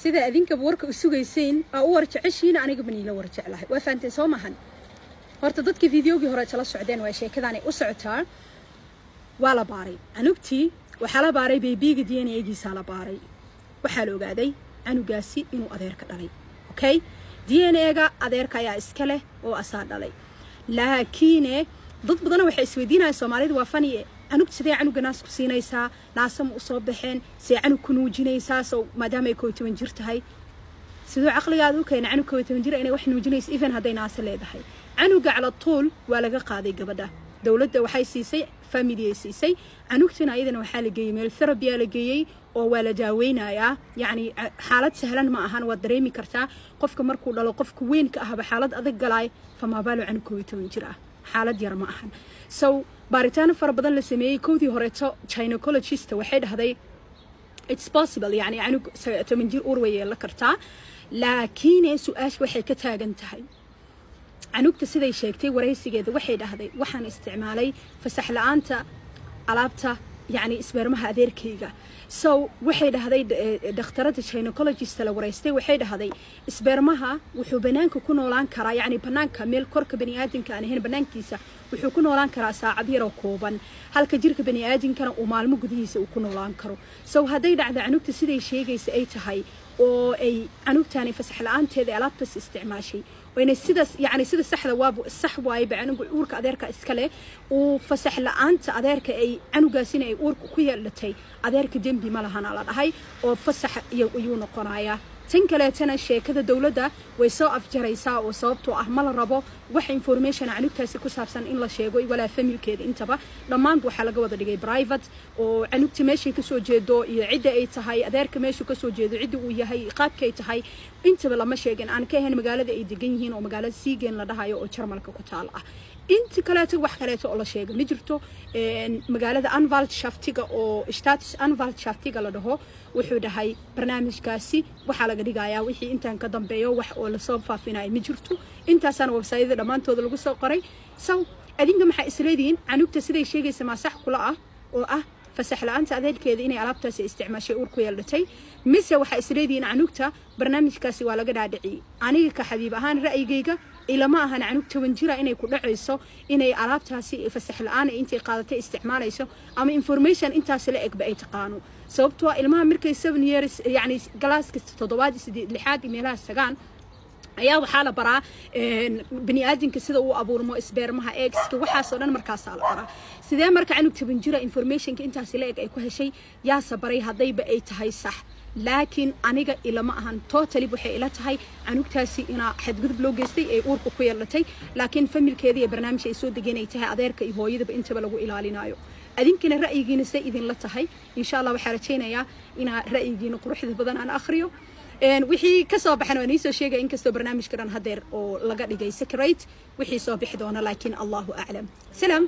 Sida adinkaba warka u sugaysayn aa u war jeceshiin, anigaba niila war jeclahay. Waa fahanteen, soo mahan? Horta dadkii videogii hore tala socdeen, waa sheekadaanay u socotaa. Waa la baaray canugtii, waxaa la baaray babyga, DNA-giisaa la baaray. Waxaa la ogaaday canugaasi inuu adeerka dhalay. Okay, DNA-ga adeerka ayaa iska leh oo asaa dhalay. Laakiine dad badana waxay isweydiinaya, Soomaalida waa fani, canug sidee canuga naas ku siinaysaa? Naasa ma usoo baxeen? See canug ku nuujinaysaa? So maadaama ay 11 jir tahay, siduu caqligaada u keena canug 11 jir inay wax nuujinayso, even hadday naase leedahay? Canuga cala tuul waa laga qaaday gabadha. Dowladda waxay siisay, family ay siisay. Canugtana ayadana waxaa la geeyey meel therapy la geeyey oo waa la daaweynayaa. Yacni xaalad sahlan ma ahan, waad dareemi kartaa. Qofka markuu dhalo, qofka weynka ahba xaalad adag galaay, famaabaalo canug 11 jir ah, xaalad yar ma ahan. So baaritaano fara badan la sameeyey. Kowdii horeeto gynecologist waxay dhahday it's possible, yani canug 10 jir uur way yeelan kartaa. Laakiine su-aasha waxay ka taagan tahay, canugta siday sheegtay waraysigeeda, waxay dhahday waxaan isticmaalay fasax la-aanta alaabta, yacni spermaha adeerkayga. So waxay dhahday dhakhtarada gynecologist la waraystay, waxay dhahday spermaha wuxuu banaanka ku noolaan karaa, yacni banaanka meel korka baniaadamka aan ahayn banaankiisa wuxuu ku noolaan karaa saacad yaroo kooban, halka jirka baniaadamkana uu maalmo gudihiisa uu ku noolaan karo. So hadday dhacda canugta siday sheegaysa ay tahay oo ay canugtaani fasax la-aanteeda alaabtaas isticmaashay, inay sidaas, yani sida saxda waaba sax waayba, canuga uurka adeerka iska leh, uu fasax la-aanta adeerka ay canugaasina ay uurka ku yeelatay, adeerka dembi ma lahana la dhahay oo fasax ayuu noqonayaa. Tan kaleetana sheekada dowladda way soo afjaraysaa oo sababtoo ah ma la rabo wax information canugtaasi ku saabsan in la sheego, walaa familykeeda intaba. Dhammaanba waxaa laga wada dhigay private, oo canugta meeshay kasoo jeedo iyo cidda ay tahay, adeerka meeshuu kasoo jeedo, cidda uu yahay, qaabkay tahay intaba lama sheegin, aan ka ahayn magaalada ay degan yihiin oo magaalada Siegen la dhahayo oo Jarmalka ku taal ah. Inta kaleeto wax kaleeto oo la sheega ma jirto. Magaalada Anwaltschaftiga oo Staatsanwaltschaftiga la dhaho wuxuu dhahay barnaamijkaasi waxaa laga dhigayaa wixii intaan ka dambeeyo wax oo lasoo faafinayo ma jirto. Intaasaana websiteyada dhammaantooda lagu soo qoray. So adinka maxaa isleedihiin? Canugta siday sheegaysa maa sax kula ah oo ah fasax la-aanta adeerkeeda inay alaabtaasi isticmaashay uur ku yeelatay, mise waxaa isleedihiin canugta barnaamijkaasi waa laga dhaadhiciyey? Aniga ka Xabiib ahaan, ra'yigayga ilama ahan canug 10 jira inay ku dhacayso inay alaabtaasi fasax la-aan intay qaadatay isticmaalayso ama information intaas la egba ay taqaano, sababtoo ilmaha markay 7 years, yacni classka toddobaad, sideed, lixaad iyo meelahaas tagaan ayaa waxaa la baraa bani aadamka sida uu abuurmo, spermaha, eggska, waxaasoo dhan markaasaa la baraa. Sidee marka canug 10 jira informationka intaasi la eg ay ku heshay? Yaase baray haddayba ay tahay sax? Laakiin aniga ilama ahan totally. Waxay ila tahay canugtaasi inaa xadgudub loo geystay ee uurka ku yeelatay, laakiin familykeeda iyo barnaamij ay soo degeen ay tahay, adeerka iyo hooyadaba intaba lagu ilaalinayo. Adinkana ra'yigiina say idinla tahay? Insha Allah waxaa rajaynayaa inaa ra'yigiina quruxda badan aan akhriyo. Wixii kasoo baxana waan iisoo sheegaya, inkastoo barnaamijka dhan hadeer oo laga dhigay secret wixii soo bixi doona, laakiin Allahu aclam. Salaam.